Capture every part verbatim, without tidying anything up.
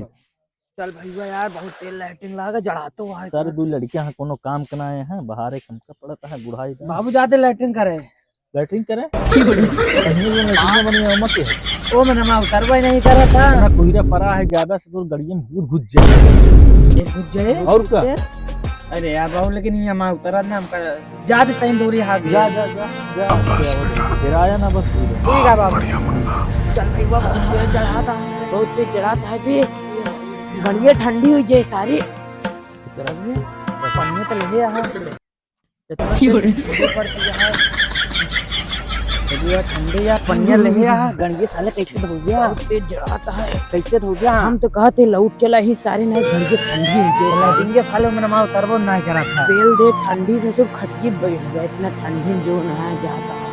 चल भैया यार, बहुत तेज लैट्रिन लागे, जड़ा तो है। सर, दो लड़कियां हैं, कोनो काम के ना आए हैं, बाहर एक हमका पड़ता है, बुढ़ाई का। बाबू जाते लैट्रिन करे। लैट्रिन करे? कहीं वो लैट्रिन बनी है, मत है। ओ, मैंने माँ उतरबे नहीं करा था। इतना कोहरा पड़ा है, ज्यादा से तो गड़िया में भूत घुस जाए। ये घुस जाए? और का? अरे यार बाबू, लेकिन ये माँ उतरा ना, हमका जाते सही दूरी हाथ जा, दे। जा, जा, जा। बस बेटा। फिर आया ना, बस ठीक है। ठीक है बाबू। बढ़िया मुन्ना। चल भाई बाबू, बहुत तेज चढ़ाता है। बहुत तेज चढ़ाता है बे। बढ़िया ठंडी हुई जाए सारी। इतना भी? पानी तो ले आया। इतना तेज ठंडी पड़ती है। अरे यार, ठंडे यार, पनिया ले आया। गणिये साले कैसे धो गया? बहुत तेज जड़ाता है। कैसे धो गया? हम तो कहते लौट चला ही सारे, नहीं घर के ठंडी हो गई। लौटेंगे साले, मैंने माल करबो ना करा था। बेल दे ठंडी से सिर्फ खटिए बैठ गया, इतना ठंडी में जो नहाया जाता है।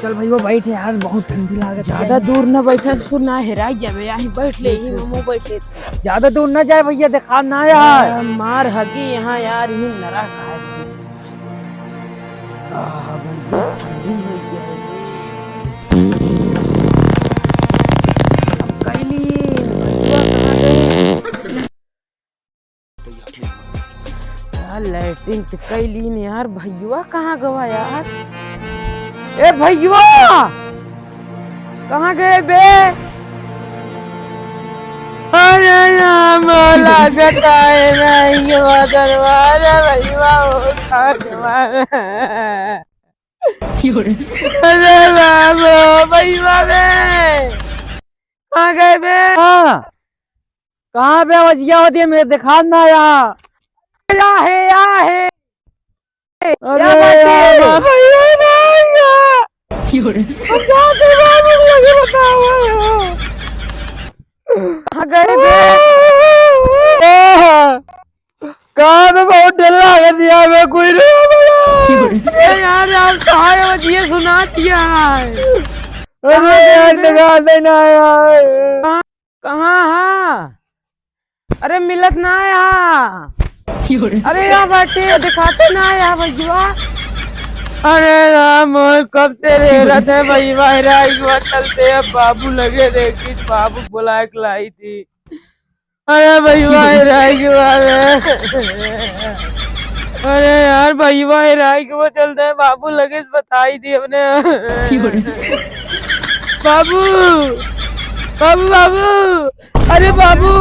चल भाई, वो बैठे यार, बहुत ठंडी लागत है। ज्यादा दूर न बैठा, सुन ना हेराई जाबे, यहीं बैठ ले, यहीं हम बैठ ले। ज्यादा दूर न जाए भैया, देखा ना यार। आ, मार हगी यहाँ यार, यही नरा का है। आह, बंदे ठंडी हो जाए। अब कैली, भैया कहाँ गए? यार, लैट्रिन तो कैली न यार, भैया कहाँ गवा यार? ए भैया, कहाँ गए बे? अरे राम, लागत है नहीं गवा दरबार, भैया वो कहाँ गवा? अरे राम, भैया बे, कहाँ गए बे? हाँ। कहाँ बे अवजिया होती है, मैं देखा ना आया। या है, या है। अरे या बात है। यार, भैया ना आया। हम जाते बाबू को लगे बताओ। कहाँ गए बे? कहाँ बे, बहुत डर लागत यार, मैं कोई नहीं बड़ा। अरे यार, यार, कहाँ है अवजिया, सुना दिया है। अरे यार, बे? देखा नहीं ना आया है। कहाँ हा? अरे मिलत ना आया। अरे या बाटे, दिखाते ना आया भैया। अरे राम, और कब से रे रहते हैं भैया, हेराई हुआ चलते हैं, बाबू लगे देखी, बाबू बुलाए के लाई थी। अरे भैया, हेराई हुआ रे। अरे यार भैया, हेराई हुआ चलते हैं, बाबू लगे बताई दी अपने। बाबू, बाबू, बाबू। अरे बाबू,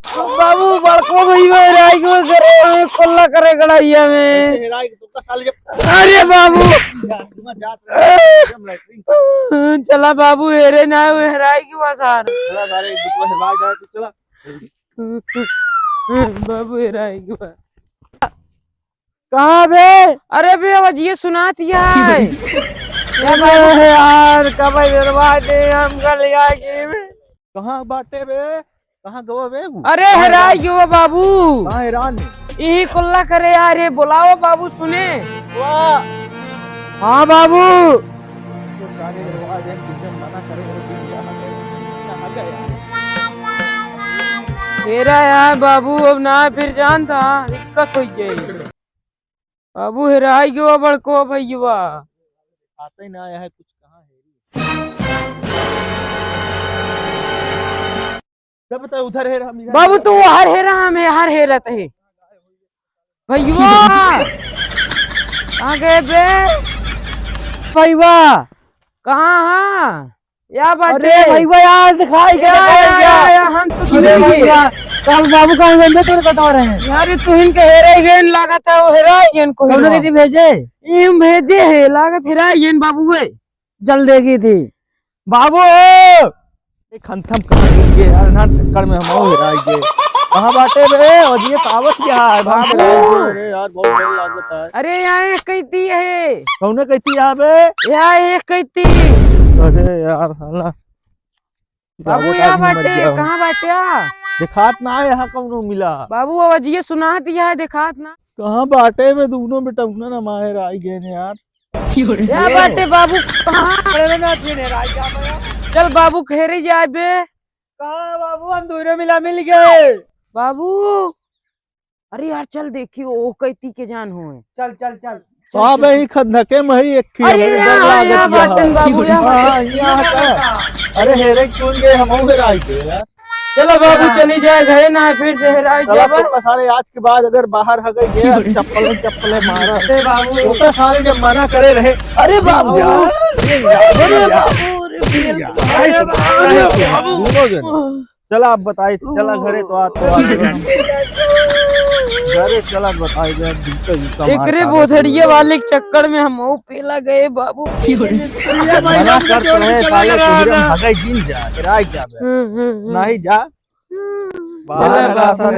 बाबू, बड़को भैया हेराई के करे, कोल्ला करे गड़ाइया में। हेराई के तुमका साले जब अरे बाबू। तुम जात रहे, एकदम लैट्रिन। चला बाबू, हेरे ना, वो हेराई के बा सार। चला सारे, एक दूसरा हेरवा जाए, तू चला। बाबू हेराई के बा। कहाँ बे? अरे बे, अवजिया सुनात है। अरे यार, कब बेरवा दे हम गल जाएगी बे? कहाँ बाटे बे? कहाँ गवा बे वो? अरे कहाँ हेराई गवा? गवा बाबू। कहाँ हेरान है? यही कुल्ला करे यार, ये बुलाओ बाबू सुने। वाह। हाँ बाबू। तो सारे हेरवा दे, तुझे मना करे, वो दिन जाना करे। कहाँ गया? हेरा यार बाबू, अब ना फिर जानता, दिक्कत हो गई। बाबू हेराई गयो बड़को भैया। आते ना आया है कुछ, कहाँ हेरी? जब तो उधर हेरा, हम इधर बाबू हेरा। तू हर हेरा, हम हर हेरत है। भैया, कहाँ गए बे? भैया। कहाँ हा? या बाटे। अरे भैया यार, दिखाई के या, दिखाई या, क्या? या, या, हम तो अरे भूल गए। भैया, कल बाबू का हम तोरे बता रहे हैं। यार, तू इनके हेरे गए, लागत है वो हेरा गए इनको कौन हेरा। के भेजे? ये हम भेजे है, लागत हेरा गए बाबू है। जल देगी थी। बाबू! एक खंथम कहाँ गिर गए यार, ना चक्कर में हम और हेरा गए। कहाँ बाटे बे? और ये तो आवत क्या है? बाबू! अरे यार, बहुत डर लागत है। अरे यहाँ एक कैदी है। कौने कैदी यहाँ बे? यहाँ एक कैदी। अरे यार, साला। बाबू, जागो या ताकि मर बाटे, गया। कहाँ बाटे? दिखात ना है यहाँ कौनो मिला। बाबू, आवाजिए सुनात ही है, दिखात ना। कहाँ बाटे बे दोनों बेटा, उन्हें ना माहिर आई गए ने यार। या बाटे बाबू, कहाँ? अरे ना, तू ने राय क्या पाया? चल बाबू, खेरे जाए बे। कहाँ बाबू, हम दोनों मिला मिल गए। बाबू, अरे यार, चल देखी, ओ कैती के जान होए। चल, चल, चल। चल, हाँ चल, भाई, चल। खंधके में ही एक ही अरे है, यार, डर लागत यहाँ बा। बाटन बाबू, यहाँ हाँ, बाटन। यहाँ का। अरे हेरे कौन गए, हम हेराई गए यार। चलो बाबू, चली जाए घरे, ना फिर से हेराई चलो जाबा। तो सारे आज के बाद अगर बाहर हगई गए, चप्पल चप्पल मारा। अरे बाबू। तो सारे जब मना करे रहे, अरे बाबू, अरे बाबू, अरे बाबू। चला, अब बताई, चला घरे तो आ, तो आ। घरे चला, बताई दे, जूता, जूता मार एकरे खा रहे बोधड़िया थे। वाले के चक्कर में हम पेला गए बाबू। मना करत रहे, साले तोहरे हम हगई जिन जा, हेराई जाबे। हम्म, हम्म, हम्म। नहीं जा। चला बाहर बाबू।